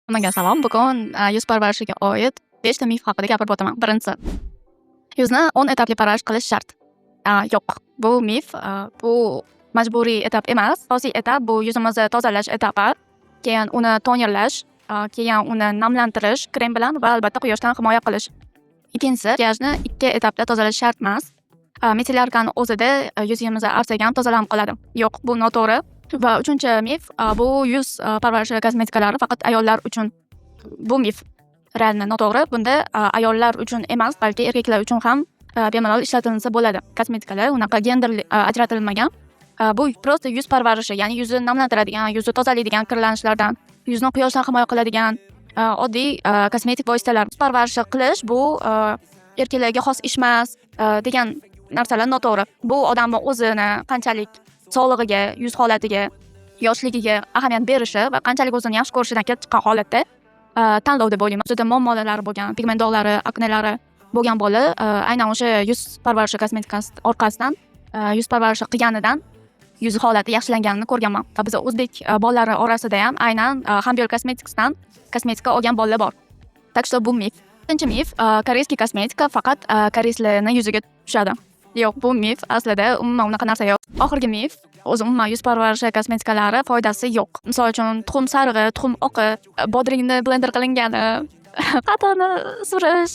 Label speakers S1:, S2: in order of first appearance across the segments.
S1: Hammaga salom. Bugun yuz parvarishiga oid beshta mif haqida gapirib o'taman. Birinchisi: yuzni 10 etapli parvarish qilish shart. Yo'q, bu mif, bu majburiy etap emas. Asosiy etap bu yuzimizni tozalash etapi, keyin uni tonerlash, keyin uni namlantirish krem bilan va, albatta, quyoshdan himoya qilish. Ikkinchisi: makiyajni ikki etapda tozalash shart emas. Мицеллярка ni o'zida yuzimizni artsak ham tozalanib qoladi. Yo'q, bu noto'g'ri. Va uchinchi mif, bu yuz parvarishi kosmetikalari faqat ayollar uchun. Bu mif реально noto'g'ri. Bunda ayollar uchun emas, balki erkaklar uchun ham bemalol ishlatilsa bo'ladi. Kosmetikalar unaqa genderli ajratilmagan. Bu просто yuz parvarishi, ya'ni yuzni namlantiradigan, yuzni tozalaydigan kirlanishlardan, yuzni quyoshdan himoya qiladigan oddiy kosmetik vositalar. Yuz parvarishi qilish bu erkaklarga xos ish emas degan narsalar noto'g'ri. Bu odamni o'zini qanchalik sog'lig'iga, yuz holatiga, yoshligiga ahamiyat berishi va qanchalik o'zini yaxshi ko'rishidan kelib chiqqan holatda tanlov deb o'ylayman. Yuzida muammolari bo'lgan, pigment dog'lari, aknelari bo'lgan bola aynan o'sha yuz parvarishi kosmetikasi orqasidan yuz parvarishi qilganidan yuz holati yaxshilanganini ko'rganman. Va biza o'zbek bolalari orasida ham aynan Hambyol Cosmeticsdan kosmetika olgan bolalar bor. Так что bu mif. To'rtinchi mif: корейский kosmetika faqat koreyslarni yuziga tushadi. Yo'q, bu mif, aslida umuman unaqa narsa yo'q. Oxirgi mif: o'zi umuman yuz parvarishi kosmetikalari foydasi yo'q. Misol uchun, tuxum sarig'i, tuxum oqi, bodringni blender qilingani, qatiqni surish,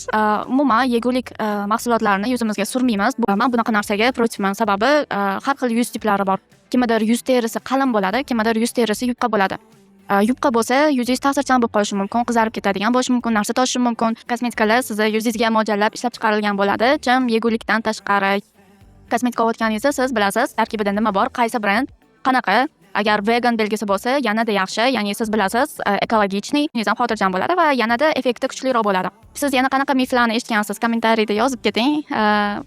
S1: umuman yegulik mahsulotlarini yuzimizga surmaymiz. Man bunaqa narsaga против man. Sababi har xil yuz tiplari bor. Kimnidir yuz terisi qalin bo'ladi, kimnidir yuz terisi yupqa bo'ladi. Yupqa bo'lsa, yuzingiz ta'sirchan bo'lib qolishi mumkin, qizarib ketadigan bo'lishi mumkin, narsa toshishi mumkin. Kosmetikalar sizni yuzingizga mo'ljallab ishlab chiqarilgan bo'ladi. Jim yegulikdan tashqari. Kosmetika olayotganingizda siz bilasiz, tarkibida nima bor, qaysi brend, qanaqa. Agar vegan belgisi bo'lsa, yanada yaxshi, ya'ni siz bilasiz, экологичный, ham xotirjam bo'ladi va yanada effekti kuchliroq bo'ladi. Siz yana qanaqa miflarni eshitgansiz, kommentariyda yozib keting.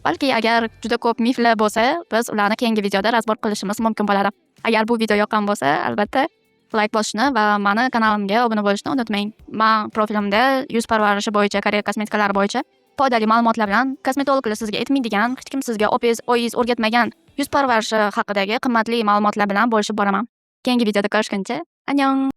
S1: Balki agar juda ko'p miflar bo'lsa, biz ularni keyingi videoda разбор qilishimiz mumkin bo'ladi. Agar bu video yoqqan bo'lsa, albatta, layk bosishni va mani kanalimga obuna bo'lishni unutmang. Man profilimda yuz parvarishi bo'yicha, koreya kosmetikalari bo'yicha foydali ma'lumotlar bilan, kosmetologlar sizga aytmaydigan, hech kim sizga opangiz, oyingiz o'rgatmagan yuz parvarishi haqidagi qimmatli ma'lumotlar bilan bo'lishib boraman. Keyingi videoda ko'rishguncha, annyon.